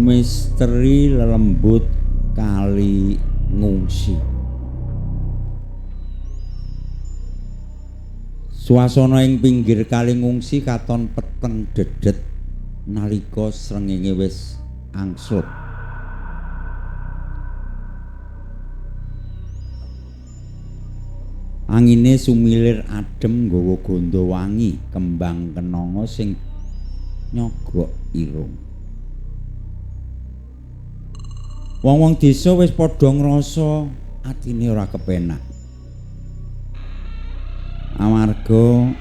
Misteri lelembut kali ngungsi. Suasana ing pinggir kali ngungsi katon peteng dedet nalika srengenge wis angslup. Angine sumilir adem nggawa gandha wangi kembang kenanga sing nyogok irung. Wong-wong desa wis padha ngrasa atine ora kepenak. Amarga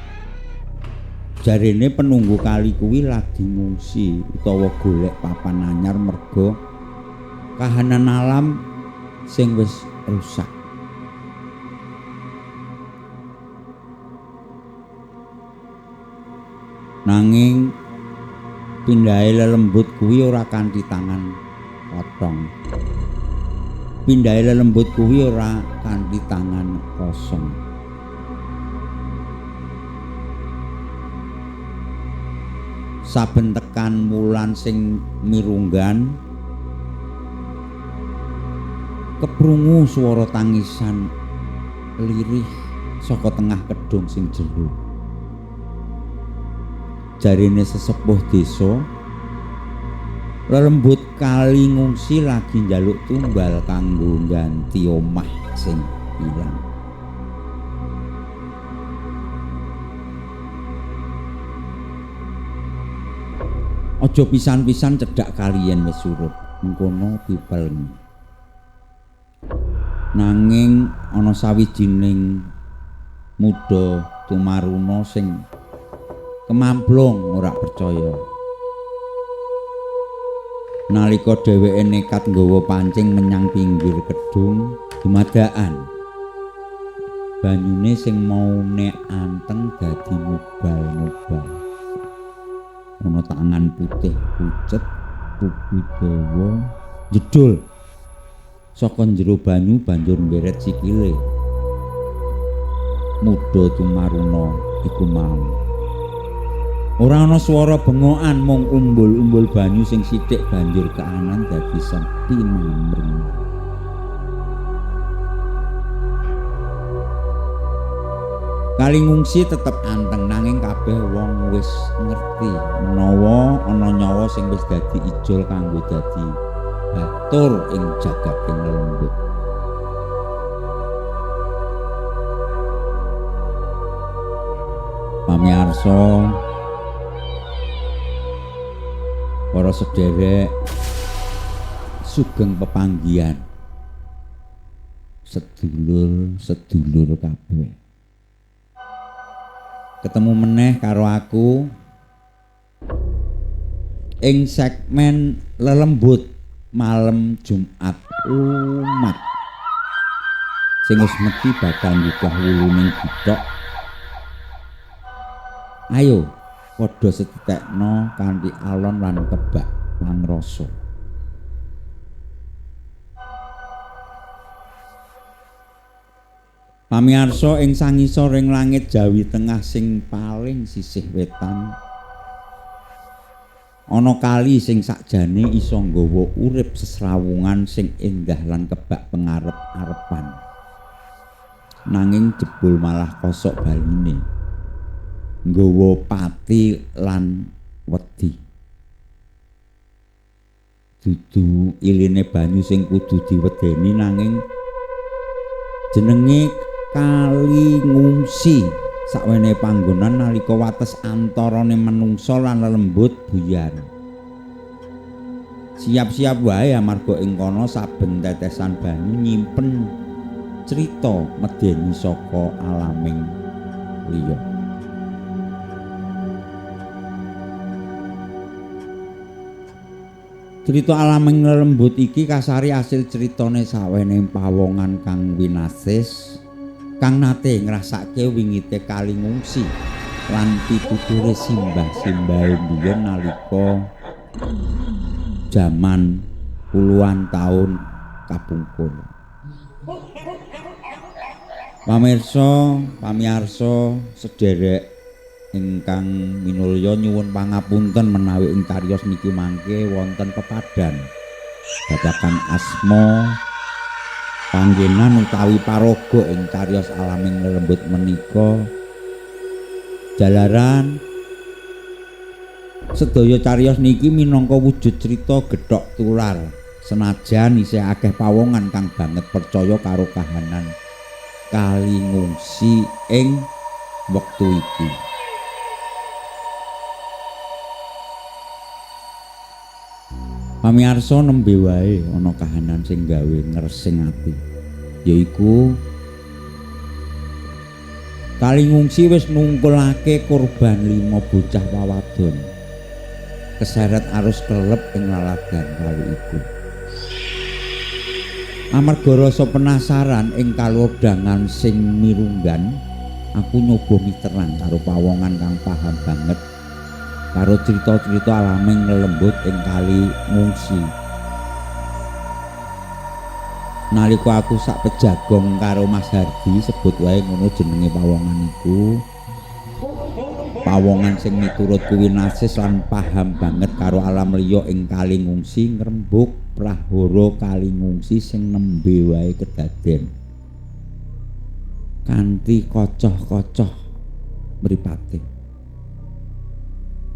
jarene penunggu kali kuwi lagi ngungsi utawa golek papan anyar merga kahanan alam sing wis rusak. Nanging pindahe lelembut kuwi ora kanthi tangan kotong. Pindahe lelembut kuwi ora kanthi tangan kosong. Saben tekan wulan sing mirunggan, keprungu swara tangisan lirih saka tengah kedung sing jero. Jarene sesepuh desa, lelembut kali ngungsi lagi njaluk tumbal kanggo ngganti omah sing ilang. Aja pisan-pisan cedhak kaliyen wis surup, mengkono pipelmu. Nanging ana sawijining muda tumaruna sing kemamplung ora percaya. Nalika dheweke nekat nggawa pancing menyang pinggir kedung dumadakan, banyune sing maune anteng dadi mubal-mubal. Ana tangan putih pucet, kuku dawa, jedul saka njero banyu banjur mberet sikile. Muda tumaruna iku mau. Ora ana swara bengokan, mung umbul-umbul banyu sing sithik banjur kaanan dadi sepi mamring. Kali ngungsi tetep anteng, nanging kabeh wong wis ngerti menawa ana nyawa sing wis dadi ijol kanggo dadi batur ing jagating lelembut. Pamirsa, para sederek, sugeng pepanggihan sedulur-sedulur kabeh. Ketemu meneh karo aku ing segmen lelembut malam Jumat lumat sing wis mesti bakal nggugah wuluning githok. Ayo padha setitekno kanthi alon lan kebak pangrasa. Pamirsa, ing sangisoring langit Jawi Tengah sing paling sisih wetan ana kali sing sakjane iso nggawa urip sesrawungan sing endah lan kebak pengarep-arepan. Nanging jebul malah kosok baline, nggawa pati lan wedi. Dudu iline banyu sing kudu diwedeni, nanging jenenge kali ngungsi sakwene panggonan nalika wates antarane manungsa lan lelembut buyar. Siap-siap wae amarga ing kono saben tetesan banyu nyimpen crita medeni saka alaming liya. Crita alaming lelembut iki kasari asil critane sawene pawongan kang winasis kang nate ngrasake wingite kali ngungsi lan pituture simbah-simbahe biyen nalika jaman puluhan taun kapungkur. Pamirsa, pamiyarsa sederek Ingkang minulya nyuwun pangapunten menawi ing cariyos niki mangke wonten pepadhan babagan asma, panggenan utawi paraga ing cariyos alaming lelembut menika. Jalaran sedaya cariyos niki minangka wujud crita gethok tular, senajan isih akeh pawongan kang banget percaya karo kahanan kali ngungsi ing wektu iki. Pamirsa nembe wae ana kahanan sing gawe ngresing ati, yaiku kali ngungsi wis nungkulake korban 5 bocah wawadon keseret arus kelep ing laladan kali iku. Amarga rasa penasaran ing kalodhangan sing mirunggan, aku nyoba miterang karo pawongan kang paham banget karo crita-crita alaming lelembut ing kali ngungsi. Nalika aku sak pejagong karo Mas Hardi, sebut wae ngono jenenge pawongan iku. Pawongan sing miturut kuwi nasis lan paham banget karo alam liya ing kali ngungsi, ngrembug prahara kali ngungsi sing nembe wae kedaden kanthi kocoh-kocoh mripate.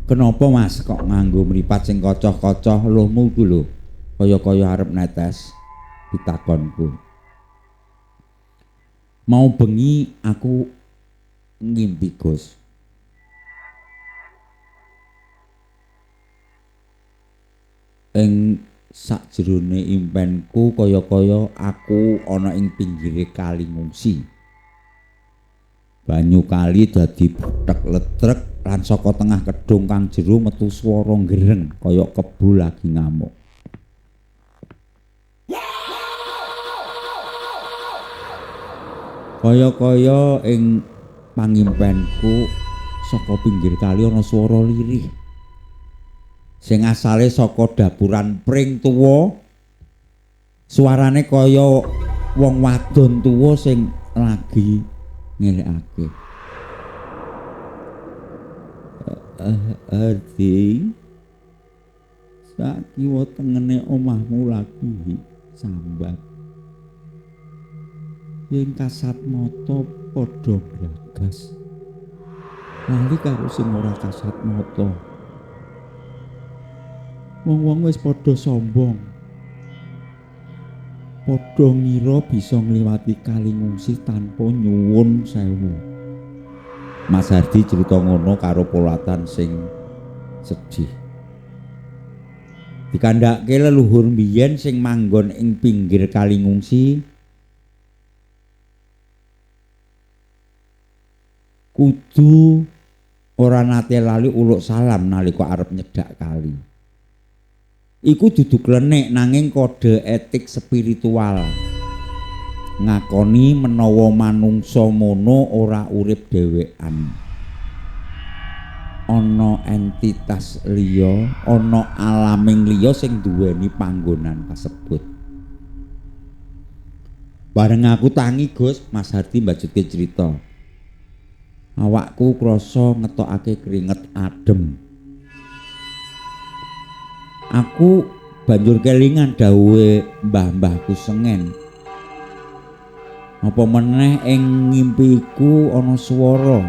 Kenapa Mas kok nganggo mripat sing kocoh-kocoh luhmu iku lho, kaya-kaya arep netes, pitakonku. Mau bengi aku ngimpi, Gus. Ing sakjerone impenku kaya-kaya aku ana ing pinggire kali ngungsi. Banyu kali dadi buthek letrek lan saka tengah kedhung kang jero metu swara ngereng kaya kebo lagi ngamuk. Kaya-kaya ing pangimpenku saka pinggir kali ana swara lirih sing asale saka dapuran pring tuwa. Suarane kaya wong wadon tuwa sing lagi ngelekake. Ardi, sakiwa tengene omahmu lagi sambat. Yen kasat mata padha gragas, lali karo sing ora kasat mata. Wong-wong wis padha sombong, padha ngira bisa ngliwati kali ngungsi tanpa nyuwun sewu. Mas Hardi crita ngono karo polatan sing sedih. Dikandhake leluhur mbiyen sing manggon ing pinggir kali ngungsi kudu ora nate lali uluk salam nalika arep nyedhak kali. Iku dudu klenik nanging kode etik spiritual. Ngakoni menawa manungsa mono ora urip dhewean. Ana entitas liya, ana alaming liya sing duweni panggonan kasebut. Bareng aku tangi, Gus, Mas Hardi mbajutke crita. Awakku krasa ngetokake keringet adem. Aku banjur kelingan dawuhe mbah-mbahku Sengen. Apa meneh ing ngimpiku ana swara.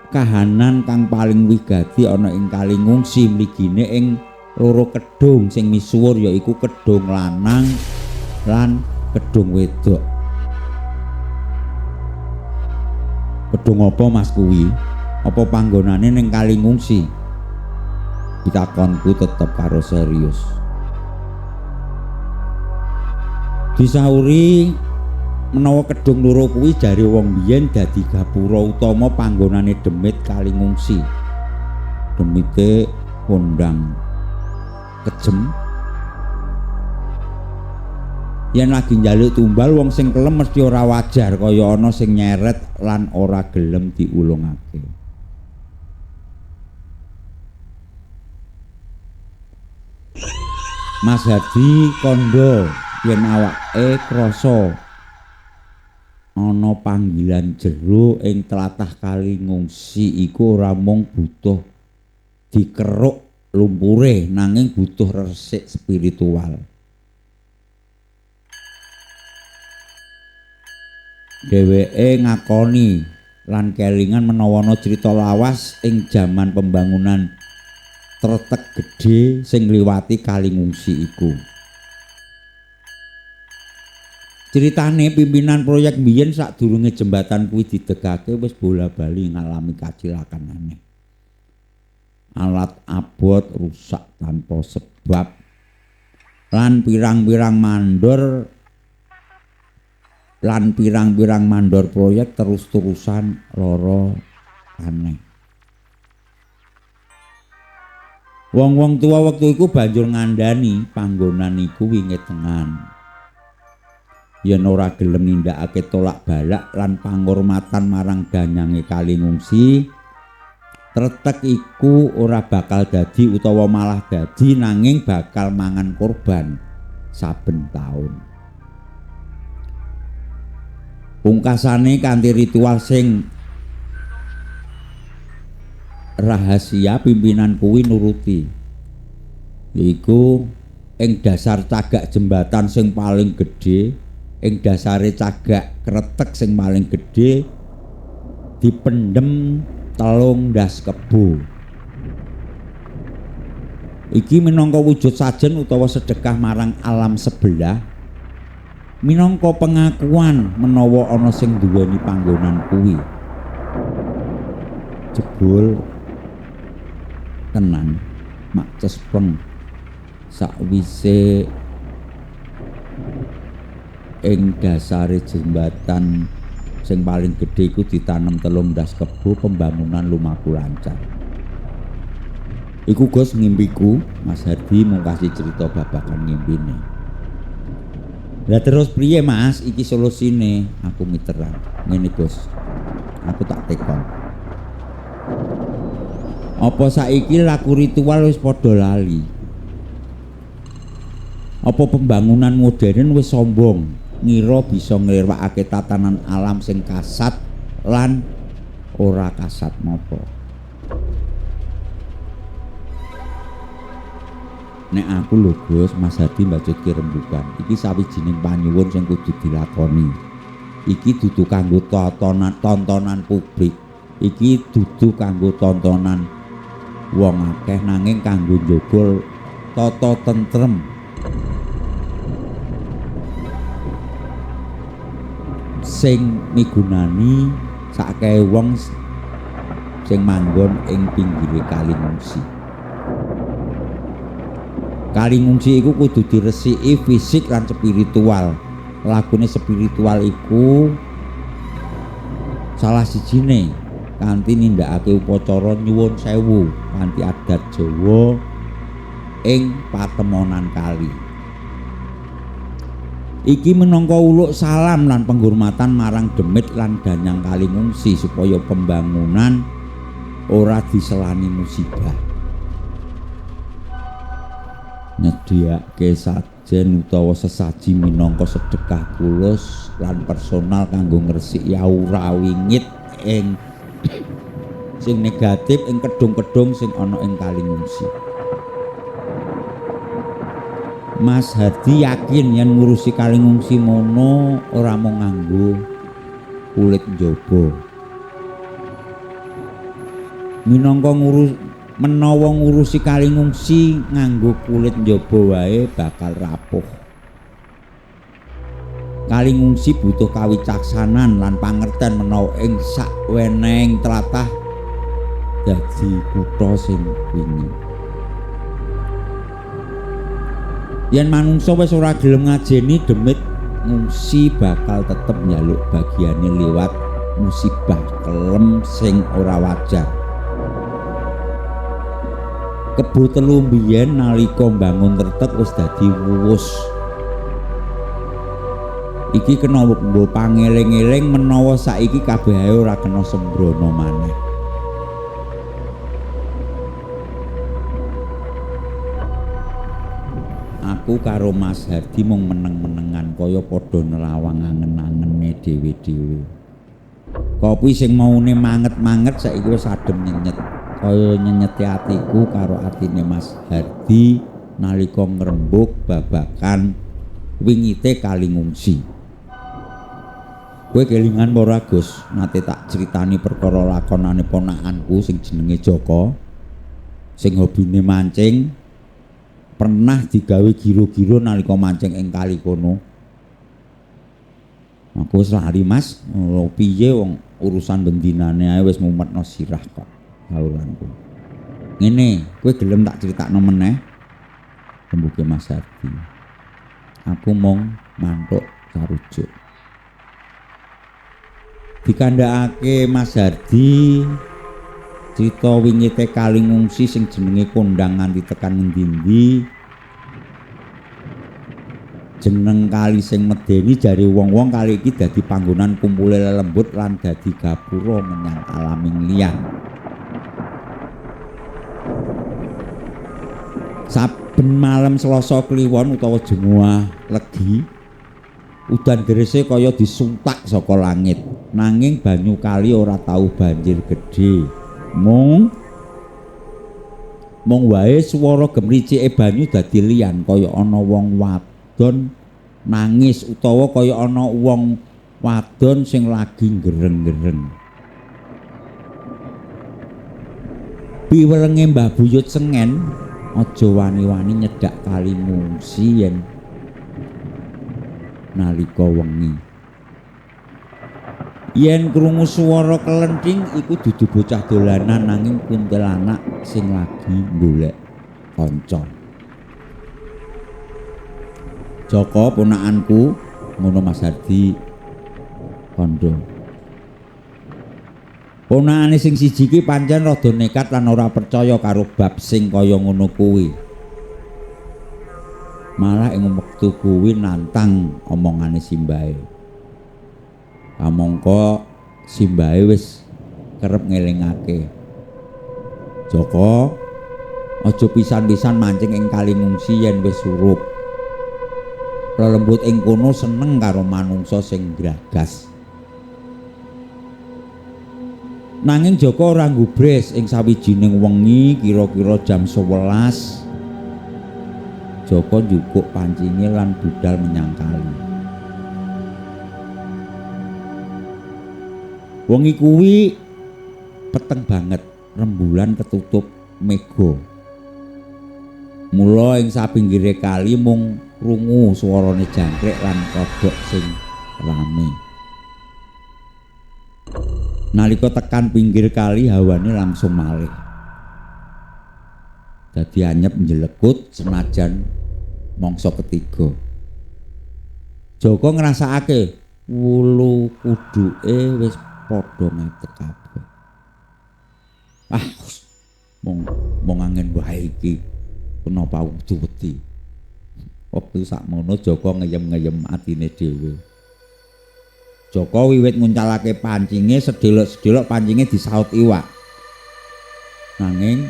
Kahanan kang paling wigati ana ing kali ngungsi mligine ing loro kedhung sing misuwur, yaiku kedhung lanang lan kedhung wedok. Kedhung apa Mas kuwi? Apa panggonane ning kali ngungsi? Pitakonku tetep karo serius. Disauri menawa kedhung loro kuwi jare wong biyen dadi gapura utama panggonane demit kali ngungsi. Demite kondang kejem. Yen lagi njaluk tumbal wong sing kelem mesti ora wajar, kaya ana sing nyeret lan ora gelem diulungake. Mas Hardi kandha yen awake krasa Ana panggilan jero ing tlatah Kali Ngungsi iku ora mung butuh dikeruk lumpure nanging butuh resik spiritual. Dheweke ngakoni lan kelingan menawa ana crita lawas ing jaman pembangunan tretek gedhe sing ngliwati Kali Ngungsi iku. Critane pimpinan proyek mbiyen sadurunge jembatan kuwi didegake wis bola-bali ngalami kacilakan aneh. Alat abot rusak tanpa sebab lan pirang-pirang mandor proyek terus-terusan lara aneh. Wong-wong tua wektu iku banjur ngandani panggonan iku wingit tengan. Yen ora gelem nindakake tolak balak lan pangurmatan marang danyange Kali Ngungsi, tretek iku ora bakal dadi utawa malah dadi nanging bakal mangan korban saben taun. Pungkasane kanthi ritual sing rahasia pimpinan kuwi nuruti, yaiku ing dasar cagak jembatan sing paling gedhe, ing dasare cagak kretek sing paling gedhe dipendhem 3 ndas kebo. Iki minangka wujud sajen utawa sedekah marang alam sebelah, minangka pengakuan menawa ana sing duweni panggonan kuwi. Jebul tenan mak cespleng sakwise ing dasare jembatan sing paling gedhe iku ditanem 3 ndas kebo, pembangunan lumaku lancar. Iku Gus ngimpiku, Mas Hardi mung kasih cerita babagan ngimpine. Lah terus priye Mas iki solusine? Aku miteran. Ngene Gus, aku tak tekon. Apa saiki laku ritual wis padha lali? Apa pembangunan modern wis sombong ngira bisa nglirwakake tatanan alam sing kasat lan ora kasat mata? Nek aku lho Gus, Mas Hadi mbacutke rembugan. Iki sawijining panyuwun sing kudu dilakoni. Iki dudu kanggo tontonan publik. Iki dudu kanggo tontonan wong akeh nanging kanggo njaga tata tentrem sing migunani sakehe wong sing manggon ing pinggire Kali Ngungsi. Kali Ngungsi iku kudu diresiki fisik lan spiritual. Lakune spiritual iku salah sijine kanthi nindakake upacara nyuwun sewu kanthi adat Jawa ing patemonan kali. Iki minangka uluk salam lan penghormatan marang demit lan danyang Kali Ngungsi supaya pembangunan ora diselani musibah. Nyediake sajen utawa sesaji minangka sedekah tulus lan personal kanggo ngresiki aura wingit ing sing negatif ing kedung-kedung sing ana ing Kali Ngungsi. Mas Hardi yakin yen ngurusi Kali Ngungsi mono ora mung nganggo kulit njaba. Minangka menawa ngurusi Kali Ngungsi nganggo kulit njaba wae bakal rapuh. Kali Ngungsi butuh kawicaksanan lan pangerten menawa ing sakweneng tlatah dadi kutha sing wingi. Yen manungsa wis ora gelem ngajeni demit ngungsi bakal tetep njaluk bagiane liwat musibah kelem sing ora wajar. Kebo telu mbiyen nalika mbangun tretek wis dadi wuwus. Iki kena nggo pangeling-eling menawa saiki kabeh ae ora kena sembrono maneh. Aku karo Mas Hardi mung meneng-menengan kaya padha nerawang angen-angene dhewe-dhewe. Kopi sing maune manget-manget saiki wis adem nyenyet. Kaya nyenyete atiku karo atine Mas Hardi nalika ngrembug babakan wingite kali ngungsi. Kowe kelingan ora Gus, nate tak critani perkara lakonane ponakanku sing jenenge Joko, sing hobine mancing, pernah digawe giro-giro nalika mancing ing kali kono. Aku wis lali Mas, lho piye wong urusan bendinane ae wis mumetno sirah kok sauranku. Ngene, kowe gelem tak critakno meneh? Rembuke Mas Hardi. Aku mung mantuk sarujuk. Dikandhakake Mas Hardi crita wingite kali ngungsi sing jenenge kondang nganti tekan ngendi-endi. Jeneng kali sing medeni jare wong-wong kali iki dadi panggonan kumpule lelembut lan dadi gapura menyang alaming liyan. Saben malam Selasa Kliwon utawa Jemuah Legi, udan derese kaya disuntak saka langit. Nanging banyu kali ora tau banjir gedhe. Mung wae swara gemricike banyu dadi liyan kaya ana wong wadon nangis utawa kaya ana wong wadon sing lagi gereng-gereng. Piwerenge Mbah Buyut Sengen aja wani-wani nyedak kali ngungsi yen nalika wengi. Yen krungu swara kelenthing iku dudu bocah dolanan nanging kuntilanak sing lagi golek kanca. Joko ponakanku, ngono Mas Hardi kandha. Ponakane sing siji iki pancen rada nekat lan ora percaya karo bab sing kaya ngono kuwi. Malah ing wektu kuwi nantang omongane simbahe. Kamangka simbahe wis kerep ngelingake. Joko, aja pisan-pisan mancing ing kali ngungsi yen wis surup. Lelembut ing kono seneng karo manungsa sing gragas. Nanging Joko ora nggubris ing sawijining wengi kira-kira jam 11. Joko njukuk pancinge lan budal menyang kali. Wengi kuwi peteng banget, rembulan ketutup mega. Mula ing sapinggire kali mung krungu swarane jangkrik lan kodhok sing rame. Nalika tekan pinggir kali hawane langsung malih. Dadi anyep njelekut senajan mangsa ketiga. Joko ngrasakake wulu kuduke wis padha ngadeg kabeh. Ah, mung angin wae iki. Kenapa aku kudu wedi? Wektu sakmono Joko ngeyem-ngeyem atine dhewe. Joko wiwit nguncalake pancinge, sedelok-sedelok pancinge disaut iwak. Nanging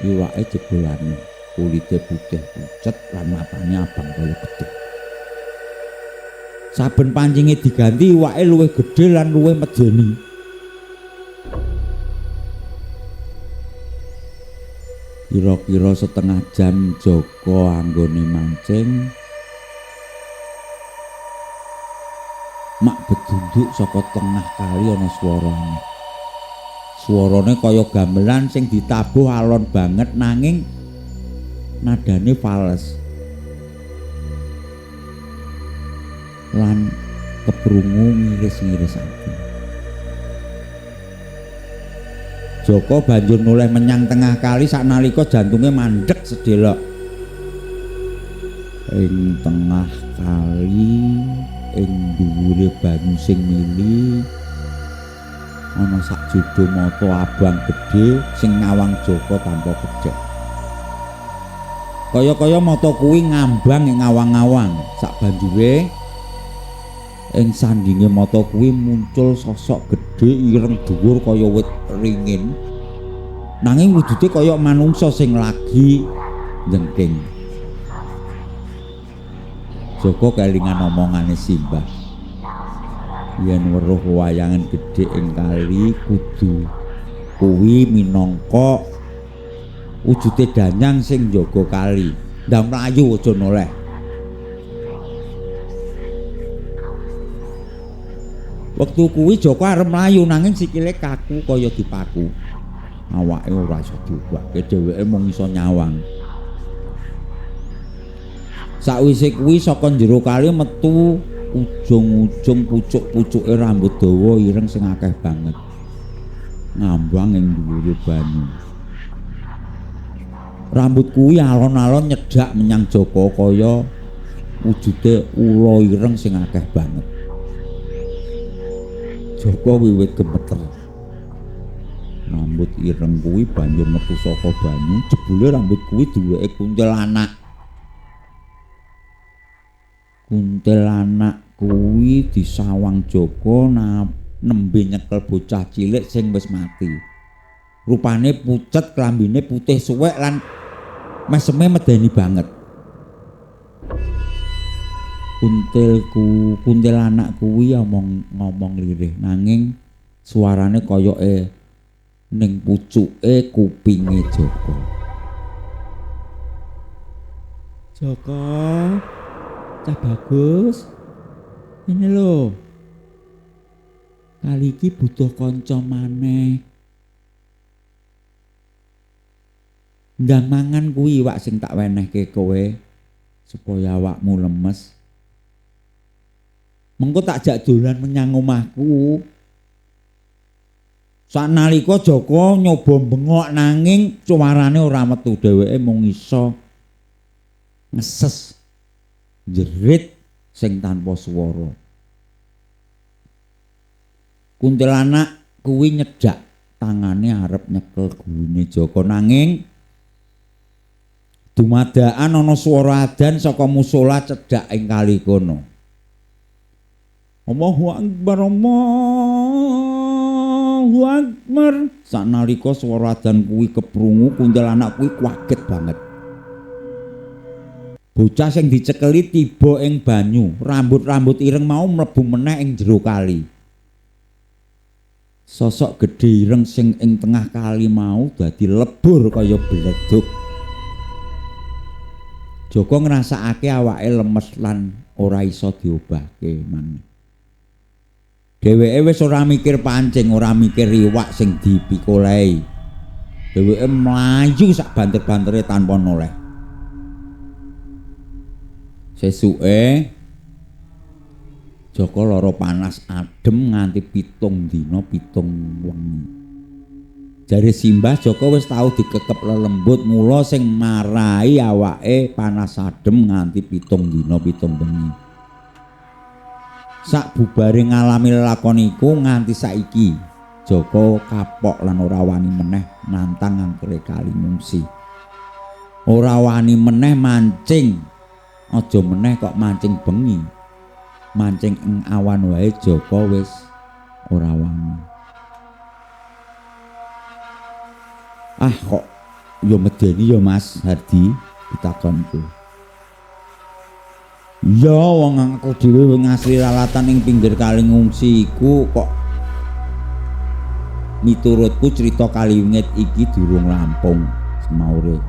iwake jebolane, kulite putih pucet lan matane abang kaya gedhe. Saben pancinge diganti iwake luwih gedhe lan luwih medeni. Kira-kira setengah jam Joko anggone mancing, mak bedunduk saka tengah kali ana swarane. Swarane kaya gamelan sing ditabuh alon banget nanging nadane fals. Lan keprungu ngiris-ngiris ati. Joko banjur noleh menyang tengah kali saknalika jantunge mandhek sedelok. Ing tengah kali, ing dhuwure banyu sing mili, ana sak judo mata abang gedhe sing nyawang Joko tanpa kejek. Kaya-kaya mata kuwi ngambang ing awang-awang. Sak banjure ing sandinge mata kuwi muncul sosok gedhe ireng dhuwur kaya wit ringin. Nanging wujude kaya manungsa sing lagi njengking. Joko kelingan omongane Simbah. Yen weruh wayangan gedhe ing kali kudu kuwi minangka wujude danyang sing njaga kali. Ndang mlayu aja noleh. Wektu kuwi Joko arep mlayu nanging sikile kaku kaya dipaku. Awake ora iso diubahke, dheweke mung iso nyawang. Sakwise kuwi saka njero kali metu ujung-ujung pucuk-pucuke rambut dawa ireng sing akeh banget. Ngambang ing dhuwure banyu. Rambut kuwi alon-alon nyedhak menyang Joko kaya wujude ula ireng sing akeh banget. Joko wiwit gemeter. Rambut ireng kuwi banjur metu saka banyu, jebule rambut kuwi duweke kuntilanak. Kuntilanak kuwi disawang Joko nembe nyekel bocah cilik sing wis mati. Rupane pucet, klambine putih suwek lan meseme medeni banget. Kuntilanak kuwi ngomong lirih nanging suarane koyoke ning pucuke kupinge Joko. Joko, cah bagus. Ini lho. Kali iki butuh kanca maneh. Ndang mangan kuwi iwak sing tak wenehke kowe supaya awakmu lemes. Mengko tak jak dolan menyang omahku. Sanalika Joko nyoba bengok nanging suarane ora metu, dheweke mung iso ngeses jerit sing tanpa swara. Kuntilanak kuwi nyedhak tangane arep nyekel gulune Joko nanging dumadakan ana swara adzan saka musala cedhak ing kali kono. Allahu Akbar, Allahu Akbar. Sanalika swara adzan kuwi keprungu, kuntilanak kuwi kaget banget. Bocah sing dicekeli tiba ing banyu, rambut-rambut ireng mau mlebu meneh ing jero kali. Sosok gedhe ireng sing ing tengah kali mau dadi lebur kaya bledug. Joko ngrasakake awake lemes lan ora iso diobahke maneh. Dheweke wis ora mikir pancing, ora mikir iwak sing dipikolehi. Dheweke mlayu sak banter-bantere tanpa noleh. Sesuke Joko lara panas adem nganti 7 dina 7 wengi. Jare Simbah Joko wis tau dikekep lelembut mula sing marai awake panas adem nganti 7 dina 7 wengi. Sak bubare ngalami lelakon iku nganti saiki Joko kapok lan ora wani meneh nantang angkere kali ngungsi. Ora wani meneh mancing. Aja meneh kok mancing bengi. Mancing ing awan wae Joko wis ora wani. Ah kok ya medeni ya Mas Hardi pitakonku. Ya wong aku dhewe ngasri lalatan ing pinggir kali ngungsi iku kok miturutku cerita Kaliwingit iki durung rampung semaure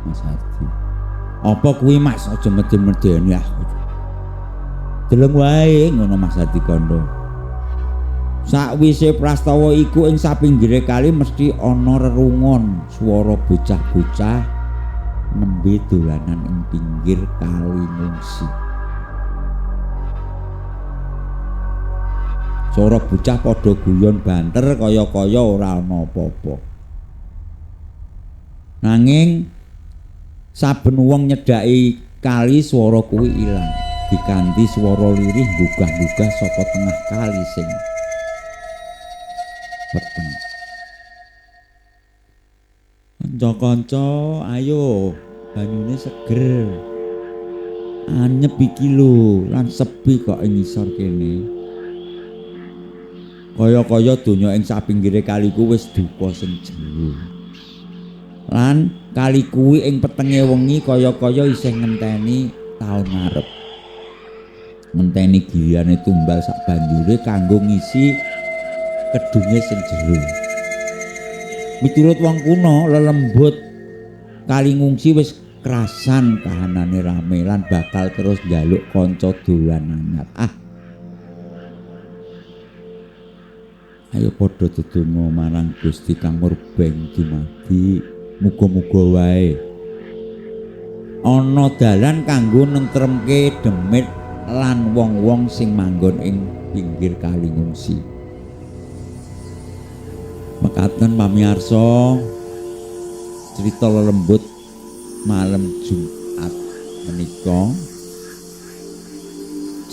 Mas Hardi. Apa kuwi Mas aja meden-medeni ah. Deleng wae ngono Mas Hardi kandha. Sakwise prastawa iku ing sapinggire kali mesti ana rerungon swara bocah-bocah nembe dolanan ing pinggir kali ngungsi. Swara bocah padha guyon banter kaya-kaya ora ana apa-apa. Nanging saben wong nyedhaki kali swara kuwi ilang, diganti swara lirih gugah-gugah saka tengah kali sing peteng. Kanca-kanca, ayo banyune seger. Anyep iki lho, lan sepi kok ing ngisor kene. Kaya-kaya donya ing sapinggire kali ku wis duka sing jero. Lan kali kuwi ing petenge wengi kaya-kaya isih ngenteni taun ngarep. Ngenteni giliane tumbal sak banjure kanggo ngisi kedunge sing jero. Miturut wong kuno, lelembut kali ngungsi wis krasan kahanane rame lan bakal terus njaluk kanca dolan anyar. Ah. Ayo padha dedonga marang Gusti kang murbeng dumadi, muga-muga wae ana dalan kanggo nentremke demit lan wong-wong sing manggon ing pinggir kali ngungsi. Mekaten pamirsa, cerita lelembut malam Jumat menika,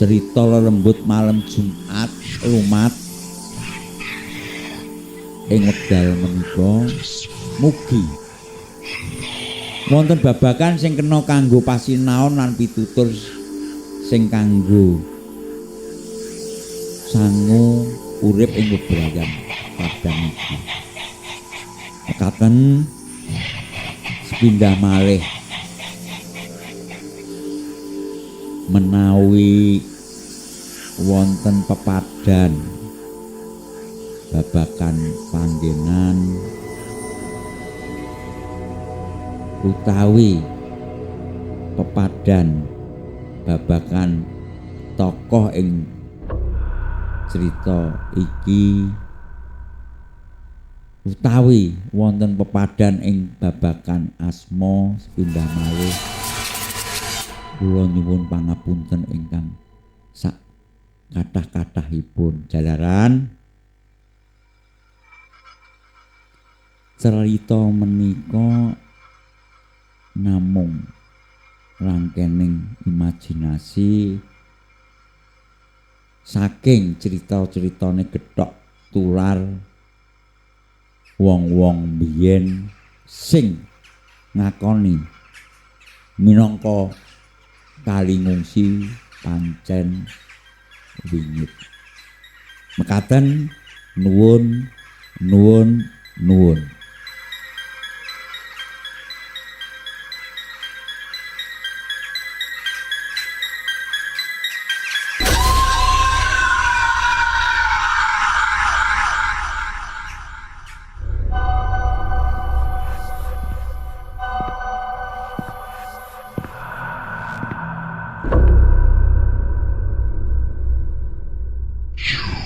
cerita lelembut malam Jumat lumat ing wekdal menika mugi wonten babagan sing kena kanggo pasinaon lan pitutur sing kanggo sangu urip ing bebrayan padang iki. Mekaten sepindah malih menawi wonten pepadan babagan panggenan utawi pepadan babagan tokoh ing cerita iki utawi wonten pepadan ing babagan asma sepindah malih kula nyuwun pangapunten ingkang sak kathah-kathahipun. Jalaran cerita menika namung rangkening imajinasi saking cerita-ceritane gethok tular wong-wong biyen sing ngakoni minangka kali ngungsi pancen wingit. Mekaten nuwun nuwun nuwun. You.